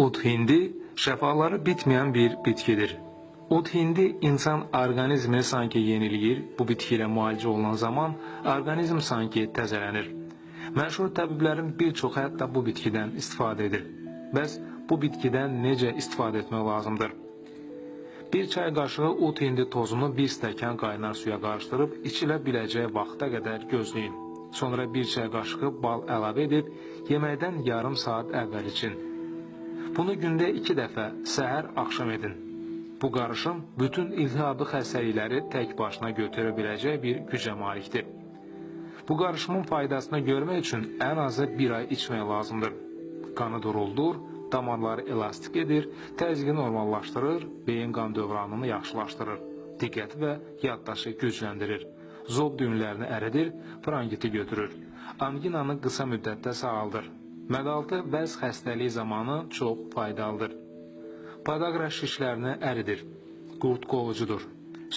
Ud hindi şəfaları bitməyən bir bitkidir. Ud hindi insan orqanizmini sanki yeniləyir, bu bitki ilə müalicə olunan zaman orqanizm sanki təzələnir. Məşhur təbiblərin bir çoxu hətta bu bitkidən istifadə edir. Bəs bu bitkidən necə istifadə etmək lazımdır? Bir çay qaşığı ud hindi tozunu bir stəkan qaynar suya qarışdırıb içilə biləcəyi vaxta qədər gözləyin. Sonra bir çay qaşığı bal əlavə edib yeməkdən yarım saat əvvəl için. Bunu gündə 2 dəfə səhər, axşam edin. Bu qarışım bütün iltihabi xəstəlikləri tək başına götürə biləcək bir gücə malikdir. Bu qarışımın faydasını görmək üçün ən azı bir ay içmək lazımdır. Qanı duruldur, damarları elastik edir, təzyiqi normallaşdırır, beyin qan dövranını yaxşılaşdırır, diqqəti və yaddaşı gücləndirir, zob düyünlərini əridir, frangiti götürür, anginanı qısa müddətdə sağaldır. Mədaltı vəz xəstəliyi zamanı çox faydalıdır. Podagra şişlərini əridir, qurd qovucudur.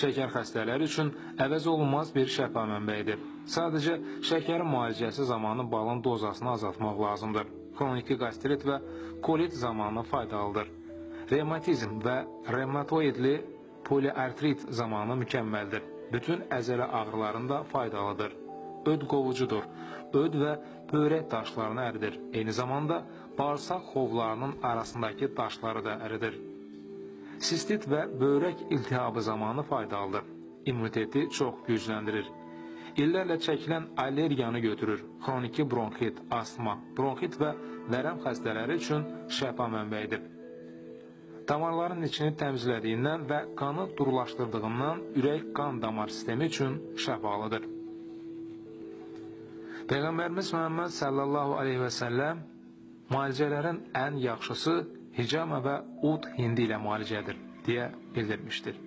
Şəkər xəstələri üçün əvəz olunmaz bir şəfa mənbəyidir. Sadəcə şəkərin müalicəsi zamanı balın dozasını azaltmaq lazımdır. Xroniki qastrit və kolit zamanı faydalıdır. Revmatizm və revmatoidli poliartrit zamanı mükəmməldir. Bütün əzələ ağrılarında faydalıdır. Öd qovucudur. Öd və böyrək daşlarını əridir. Eyni zamanda bağırsaq xovlarının arasındakı daşları da əridir. Sistit və böyrək iltihabı zamanı faydalıdır. İmmuniteti çox gücləndirir. İllərlə çəkilən allergiyanı götürür. Xroniki bronxit, astma, bronxit və vərəm xəstələri üçün şəfa mənbəyidir. Damarların içini təmizlədiyindən və qanı durulaşdırdığından ürək qan damar sistemi üçün şəfalıdır. Peyğəmbərimiz Muhammed sallallahu aleyhi və səlləm müalicələrin ən yaxşısı hicamə və ud hindi ilə müalicədir deyə bildirmişdir.